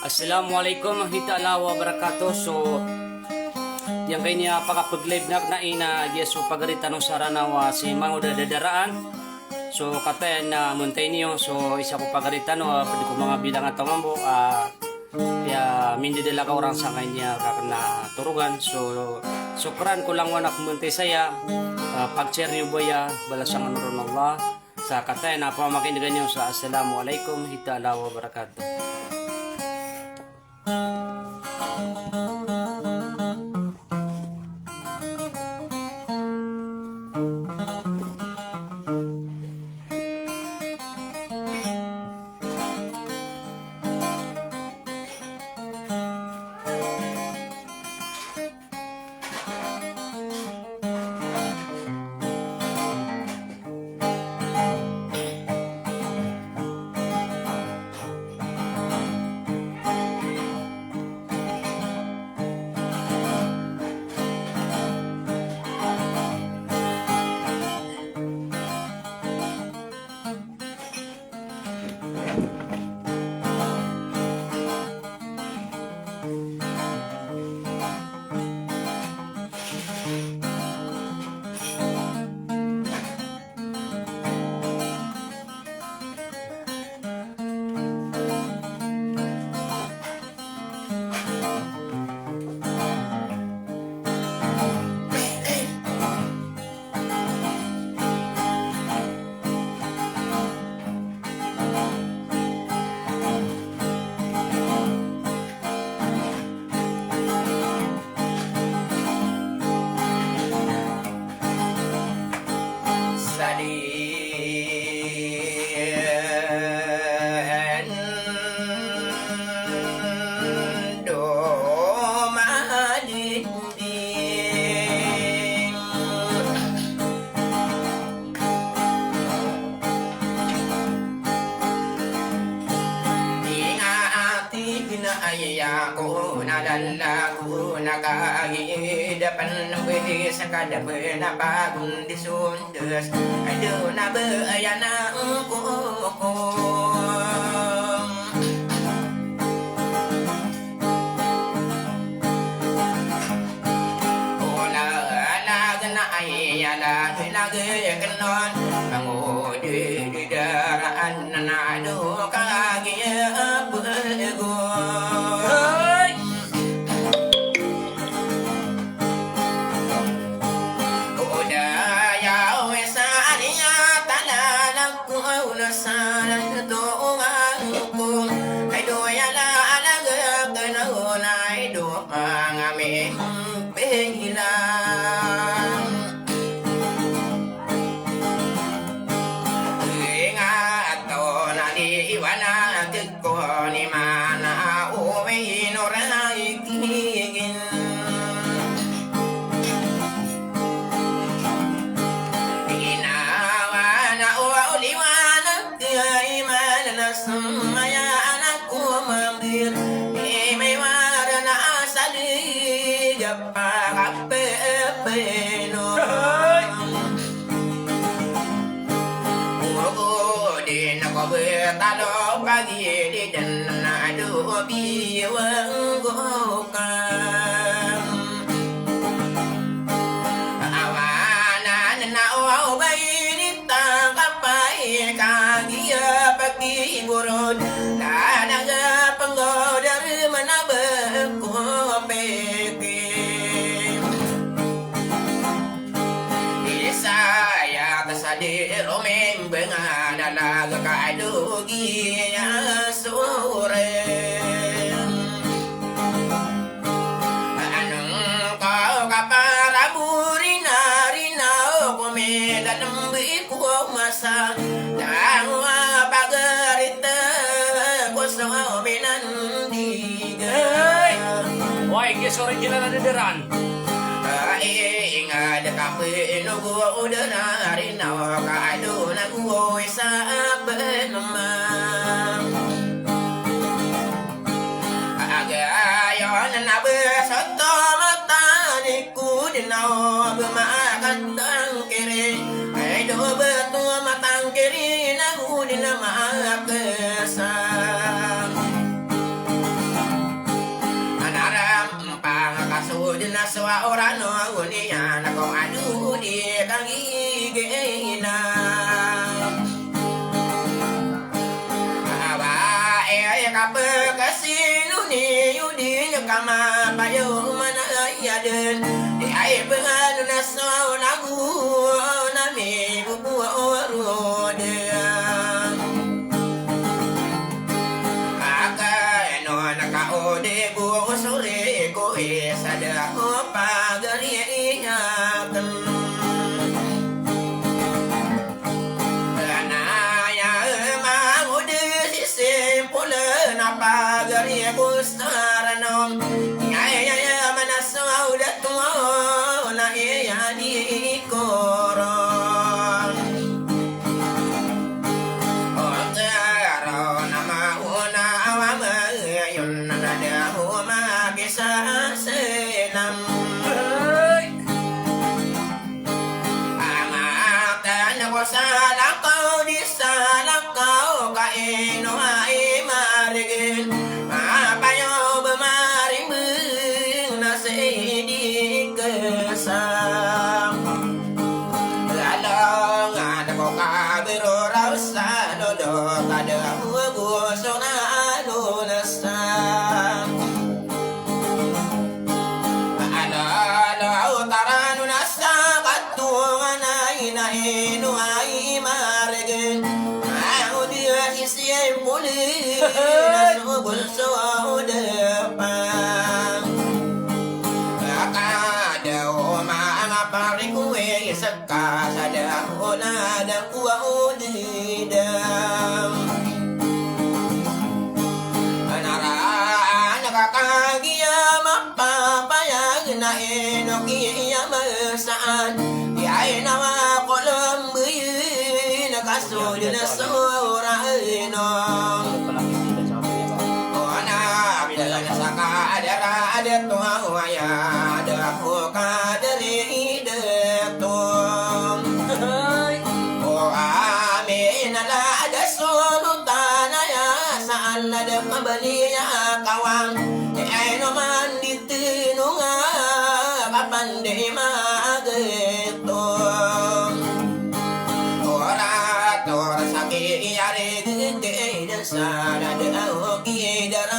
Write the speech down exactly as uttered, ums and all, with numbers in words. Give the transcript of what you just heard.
Assalamu alaikum warahmatullahi wabarakatuh. So, giyangkai niyan a pakapag-live na kna ina giya so pagari tano sa Ranaw a si Mangoda Dadaraan. So, katayan na mantay niyo. So, isa ko pagari tano a pwede ko manga bilang a taw mambo a iya mindadalakaw orang sangkai niyan ka kna torogan. So, shukran ko langowan a pmantay saya. Ah, pag-share niyo bo aya, balasan kano ron o Allah. Sa katayan a pamakin'gan iyo sa assalamu alaikum warahmatullahi wabarakatuh. Di nga ati gina aya ko na lala ko na kagi dapan bedi sa kadapan a bagun di sundas. Ado na ba aya na ko ko. Ola, ola, gana ay, ala, gana gaya, ganon. Ang odi, di, daraan, na, na, do, kagi, apego. Oda, ya, we, sa, ali, ya, tala, la, ku, na, sa, la, do, nga, ku. Ay, do, ya, la, ala, ga, ga, na, go, na, ay, do. Manga mimpilan. Ingat o na di iwana teko ni mana uwi nora ikigin. Inawana o liwana Kay manas maya anak ko mambir, imay warna asali gapa kape peno. Urgo din ko betalo pagi di dan adu biwang gokan. Awanan na o baini Tangkapai kagiya pakiborod, tanaga penggodar manabek ko peke. Isaya kasadi romembeng adalag kadogi ya sore. Anong kaw kaparaburi na rinaw ko midanembi ko masa. Tangwa pagarita ko so binandigan. Wai, kis original na dederan. Ai, inga Ad ka pn ogo o dn a rinaw ka adn a go isa a pn ma. Aga ayon na bs oto matani ko dn a o bs makatangkiri. Ay do bs oto matangkiri na go dn a makasa. Anaram Pangakasod na so a oran o agonian ko ado di kagigina. Awa e kapakasin o di na kamapayo manayadn. Di ay pangano na so lago na mibubuwa o rodan. Akay no nakaodi bo sori ko isa da ho pagari iyakan. Lanaya mangodi si simpulan a pagari ko saranom. Yaya manas Sawda tuwa na iya di koron. O taro na mauna awa mayon na da ho makisa selam. Amatan ko salakaw di salakaw ka ino ay marigin. Apayo ba marimbing na sidi kasam. Lalong ada ko kabiro raw sa dodo kada huwag uso na ano na sa. Alala o tarano na sa katungan ay na ino ay margen. Ako di a sisiyay muli na subol so depan. Akada o maanga pari ko e sa Kasada o lada ko a o didam. Anaraan ka kagiya mapapayag na ino kiya masaan. Di ay na makolombiyin na kasod na sora ino. O anak, bilang sa kaadara ada to a waya ada ko kadari Dato. O amin ala ada sulutan aya saan na da kabaliya kawan. Di ay no man di tinunga kapan di magito. Ora tora saki iyari gege dan sala da o kidar